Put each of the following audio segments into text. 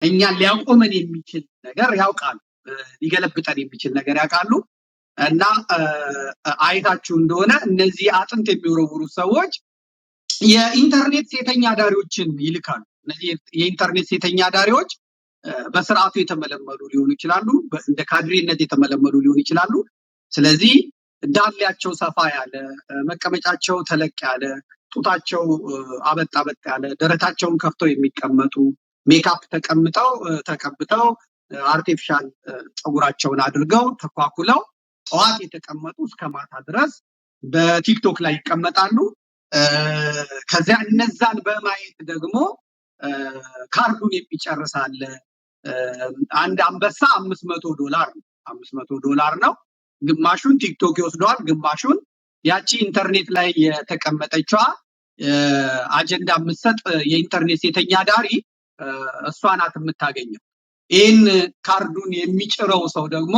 እኛን ሊያቆመን የሚችል ነገር ያውቃሉ፣ ሊገለብጠን የሚችል ነገር ያውቃሉ። እና አይታችሁ እንደሆነ እነዚህ አጥንት የሚወረውሩ ሰዎች የኢንተርኔት ሴተኛ አዳሪዎችን ይልካሉ። እነዚህ የኢንተርኔት ሴተኛ አዳሪዎች በስርዓቱ የተመለመሉ ሊሆኑ ይችላሉ፣ እንደ ካድሬነት የተመለመሉ ሊሆኑ ይችላሉ። ስለዚህ ዳሌያቸው ሰፋ ያለ፣ መቀመጫቸው ተለቅ ያለ፣ ጡታቸው አበጥ አበጥ ያለ፣ ደረታቸውን ከፍተው የሚቀመጡ፣ ሜካፕ ተቀምጠው ተቀብተው፣ artificial ፀጉራቸውን አድርገው ተኳኩለው ጠዋት የተቀመጡ እስከ ማታ ድረስ በቲክቶክ ላይ ይቀመጣሉ። ከዚያ እነዛን በማየት ደግሞ ካርዱን የሚጨርስ አለ። አንድ አንበሳ $500 ነው። $500 ነው። ግማሹን ቲክቶክ ይወስደዋል፣ ግማሹን ያቺ ኢንተርኔት ላይ የተቀመጠችዋ አጀንዳ የምትሰጥ የኢንተርኔት ሴተኛ አዳሪ እሷ ናት የምታገኘው። ይህን ካርዱን የሚጭረው ሰው ደግሞ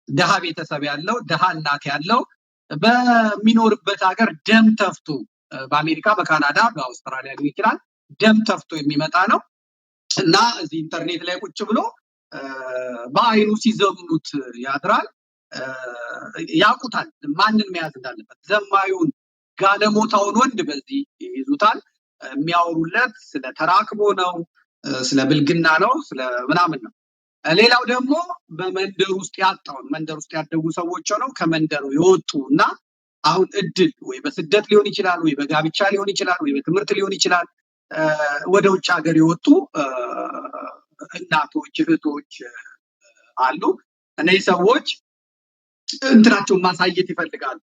ድሃ ቤተሰብ ያለው፣ ድሃ እናት ያለው፣ በሚኖርበት ሀገር ደም ተፍቶ፣ በአሜሪካ፣ በካናዳ፣ በአውስትራሊያ ሊሆን ይችላል፣ ደም ተፍቶ የሚመጣ ነው። እና እዚህ ኢንተርኔት ላይ ቁጭ ብሎ በአይኑ ሲዘሙት ያድራል። ያውቁታል ማንን መያዝ እንዳለበት። ዘማዩን ጋለሞታውን ወንድ በዚህ ይይዙታል። የሚያወሩለት ስለ ተራክቦ ነው፣ ስለ ብልግና ነው፣ ስለ ምናምን ነው። ሌላው ደግሞ በመንደር ውስጥ ያጣውን፣ መንደር ውስጥ ያደጉ ሰዎች ሆነው ከመንደሩ የወጡ እና አሁን እድል ወይ በስደት ሊሆን ይችላል፣ ወይ በጋብቻ ሊሆን ይችላል፣ ወይ በትምህርት ሊሆን ይችላል፣ ወደ ውጭ ሀገር የወጡ እናቶች፣ እህቶች አሉ። እነዚህ ሰዎች እንትናቸውን ማሳየት ይፈልጋሉ።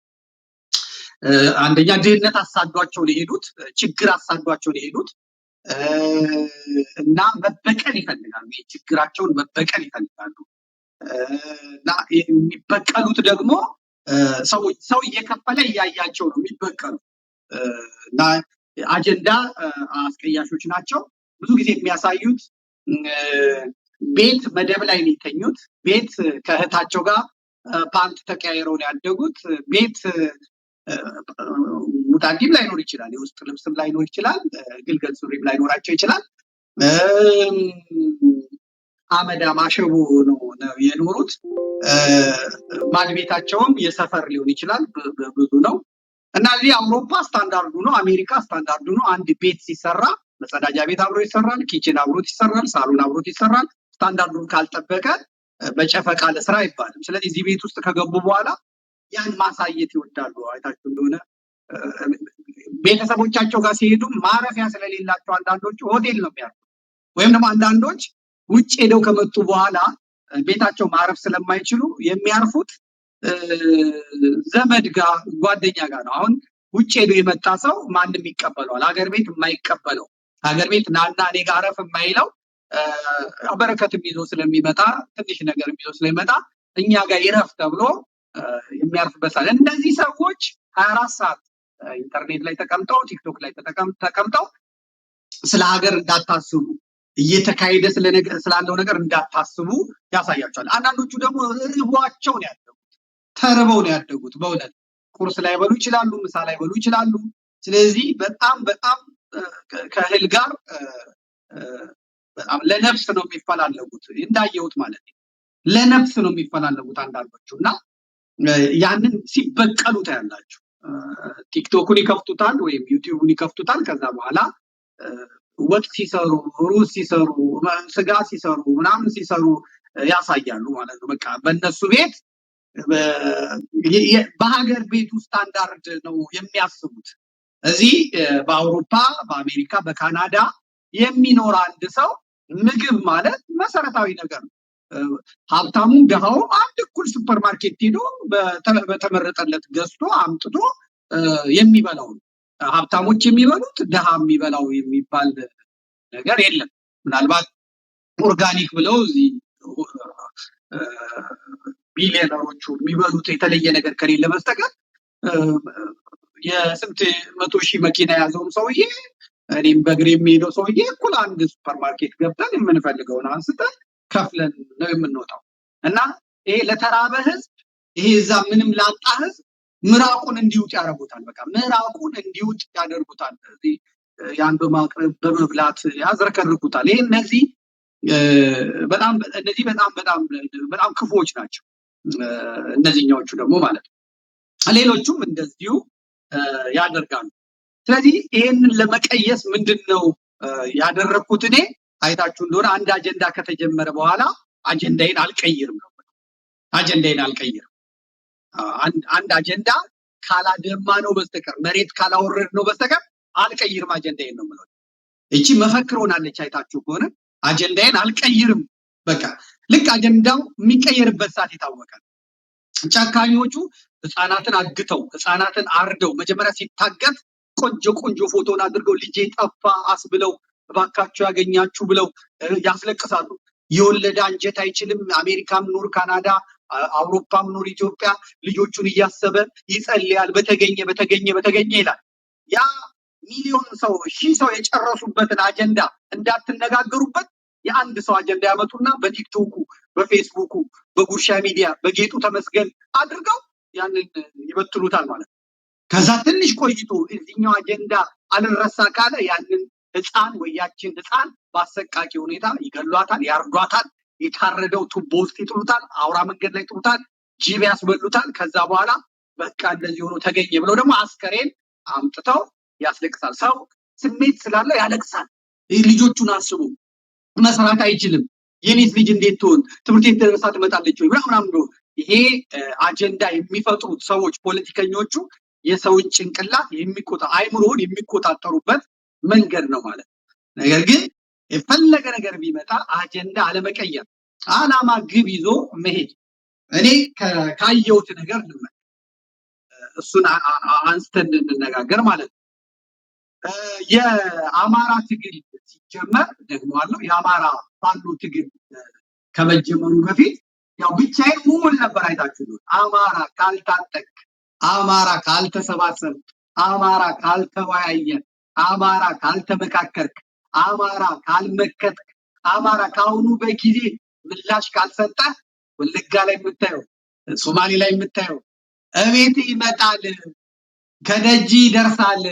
አንደኛ ድህነት አሳዷቸው ነው የሄዱት፣ ችግር አሳዷቸው ነው የሄዱት እና መበቀል ይፈልጋሉ። ችግራቸውን መበቀል ይፈልጋሉ። እና የሚበቀሉት ደግሞ ሰው እየከፈለ እያያቸው ነው የሚበቀሉ። እና አጀንዳ አስቀያሾች ናቸው። ብዙ ጊዜ የሚያሳዩት ቤት መደብ ላይ ነው የተኙት። ቤት ከእህታቸው ጋር ፓንት ተቀያይረው ነው ያደጉት። ቤት ሙታንዲም ላይኖር ይችላል፣ የውስጥ ልብስም ላይኖር ይችላል፣ ግልገል ሱሪም ላይኖራቸው ይችላል። አመዳም አሸቦ ነው የኖሩት። ማድቤታቸውም የሰፈር ሊሆን ይችላል፣ ብዙ ነው። እና እዚህ አውሮፓ ስታንዳርዱ ነው፣ አሜሪካ ስታንዳርዱ ነው። አንድ ቤት ሲሰራ መጸዳጃ ቤት አብሮ ይሰራል፣ kitchen አብሮት ይሰራል፣ ሳሎን አብሮት ይሰራል። ስታንዳርዱን ካልጠበቀ በጨፈቃ ለስራ አይባልም። ስለዚህ እዚህ ቤት ውስጥ ከገቡ በኋላ ያን ማሳየት ይወዳሉ። አይታችሁ እንደሆነ ቤተሰቦቻቸው ጋር ሲሄዱ ማረፊያ ስለሌላቸው አንዳንዶቹ ሆቴል ነው የሚያርፉት። ወይም ደግሞ አንዳንዶች ውጭ ሄደው ከመጡ በኋላ ቤታቸው ማረፍ ስለማይችሉ የሚያርፉት ዘመድ ጋር፣ ጓደኛ ጋር ነው። አሁን ውጭ ሄዶ የመጣ ሰው ማንም ይቀበለዋል። ሀገር ቤት የማይቀበለው፣ ሀገር ቤት ናና እኔ ጋር አረፍ የማይለው፣ በረከትም ይዞ ስለሚመጣ፣ ትንሽ ነገር ይዞ ስለሚመጣ እኛ ጋር ይረፍ ተብሎ የሚያርፍበት ሰዓት። እነዚህ ሰዎች 24 ሰዓት ኢንተርኔት ላይ ተቀምጠው፣ ቲክቶክ ላይ ተቀምጠው ስለ ሀገር እንዳታስቡ፣ እየተካሄደ ስላለው ነገር እንዳታስቡ ያሳያቸዋል። አንዳንዶቹ ደግሞ ርቧቸው ነው ያደጉት፣ ተርበው ነው ያደጉት። በእውነት ቁርስ ላይበሉ ይችላሉ፣ ምሳ ላይበሉ ይችላሉ። ስለዚህ በጣም በጣም ከእህል ጋር በጣም ለነፍስ ነው የሚፈላለጉት፣ እንዳየሁት ማለት ነው። ለነፍስ ነው የሚፈላለጉት አንዳንዶቹ። እና ያንን ሲበቀሉ ታያላችሁ። ቲክቶኩን ይከፍቱታል ወይም ዩቲዩብን ይከፍቱታል። ከዛ በኋላ ወጥ ሲሰሩ፣ ሩዝ ሲሰሩ፣ ስጋ ሲሰሩ፣ ምናምን ሲሰሩ ያሳያሉ ማለት ነው። በቃ በእነሱ ቤት በሀገር ቤቱ ስታንዳርድ ነው የሚያስቡት። እዚህ በአውሮፓ፣ በአሜሪካ፣ በካናዳ የሚኖር አንድ ሰው ምግብ ማለት መሰረታዊ ነገር ነው። ሀብታሙም ድሃውም አንድ እኩል ሱፐር ማርኬት ሄዶ በተመረጠለት ገዝቶ አምጥቶ የሚበላው ነው። ሀብታሞች የሚበሉት ድሃ የሚበላው የሚባል ነገር የለም። ምናልባት organic ብለው እዚህ ቢሊዮነሮቹ የሚበሉት የተለየ ነገር ከሌለ በስተቀር የስንት መቶ ሺህ መኪና የያዘውም ሰውዬ እኔም በእግር የሚሄደው ሰውዬ እኩል አንድ ሱፐር ማርኬት ገብተን የምንፈልገውን አንስተን ከፍለን ነው የምንወጣው። እና ይሄ ለተራበ ህዝብ፣ ይሄ እዛ ምንም ላጣ ህዝብ ምራቁን እንዲውጥ ያደርጉታል። በቃ ምራቁን እንዲውጥ ያደርጉታል። እዚህ ያን በማቅረብ በመብላት ያዝረከርኩታል። ይሄ እነዚህ በጣም እነዚህ በጣም በጣም በጣም ክፉዎች ናቸው። እነዚህኛዎቹ ደግሞ ማለት ነው። ሌሎቹም እንደዚሁ ያደርጋሉ። ስለዚህ ይሄንን ለመቀየስ ምንድነው ያደረኩት? እኔ አይታችሁ እንደሆነ አንድ አጀንዳ ከተጀመረ በኋላ አጀንዳዬን አልቀይርም ነው። አጀንዳዬን አልቀይርም። አንድ አጀንዳ ካላደማ ነው በስተቀር፣ መሬት ካላወረድ ነው በስተቀር አልቀይርም አጀንዳዬን ነው የምለው። እቺ መፈክር ሆናለች። አይታችሁ ከሆነ አጀንዳዬን አልቀይርም። በቃ ልክ አጀንዳው የሚቀየርበት ሰዓት የታወቀ ጨካኞቹ ህፃናትን አግተው፣ ህፃናትን አርደው፣ መጀመሪያ ሲታገት ቆንጆ ቆንጆ ፎቶን አድርገው ልጄ ጠፋ አስብለው እባካችሁ ያገኛችሁ ብለው ያስለቅሳሉ። የወለደ አንጀት አይችልም። አሜሪካም ኑር ካናዳ፣ አውሮፓም ኑር ኢትዮጵያ ልጆቹን እያሰበ ይጸልያል። በተገኘ በተገኘ በተገኘ ይላል። ያ ሚሊዮን ሰው፣ ሺህ ሰው የጨረሱበትን አጀንዳ እንዳትነጋገሩበት የአንድ ሰው አጀንዳ ያመጡና በቲክቶኩ፣ በፌስቡኩ፣ በጉርሻ ሚዲያ፣ በጌጡ ተመስገን አድርገው ያንን ይበትኑታል ማለት ነው። ከዛ ትንሽ ቆይቶ እዚህኛው አጀንዳ አልረሳ ካለ ያንን ህፃን ወይ ያችን ህፃን በአሰቃቂ ሁኔታ ይገሏታል፣ ያርዷታል። የታረደው ቱቦ ውስጥ ይጥሉታል፣ አውራ መንገድ ላይ ይጥሉታል፣ ጅብ ያስበሉታል። ከዛ በኋላ በቃ እንደዚህ ሆኖ ተገኘ ብለው ደግሞ አስከሬን አምጥተው ያስለቅሳል። ሰው ስሜት ስላለው ያለቅሳል። ልጆቹን አስቡ፣ መስራት አይችልም። የኔስ ልጅ እንዴት ትሆን? ትምህርት ቤት ደርሳ ትመጣለች ወይ ምናምን ብሎ ይሄ አጀንዳ የሚፈጥሩት ሰዎች ፖለቲከኞቹ የሰውን ጭንቅላት አይምሮውን የሚቆጣጠሩበት መንገድ ነው ማለት ነው። ነገር ግን የፈለገ ነገር ቢመጣ አጀንዳ አለመቀየር፣ አላማ ግብ ይዞ መሄድ። እኔ ካየሁት ነገር ልመ እሱን አንስተን እንድንነጋገር ማለት ነው። የአማራ ትግል ሲጀመር ደግመዋለሁ፣ የአማራ ፋኖ ትግል ከመጀመሩ በፊት ያው ብቻዬን ሙሉ ነበር። አይታችሁ አማራ ካልታጠቅ፣ አማራ ካልተሰባሰብ፣ አማራ ካልተወያየ፣ አማራ ካልተመካከርክ፣ አማራ ካልመከትክ፣ አማራ ካሁኑ በጊዜ ምላሽ ካልሰጠ ወለጋ ላይ የምታየው፣ ሶማሌ ላይ የምታየው እቤት ይመጣል፣ ከደጅ ይደርሳል።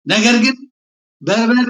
ነገር ግን በርበሬ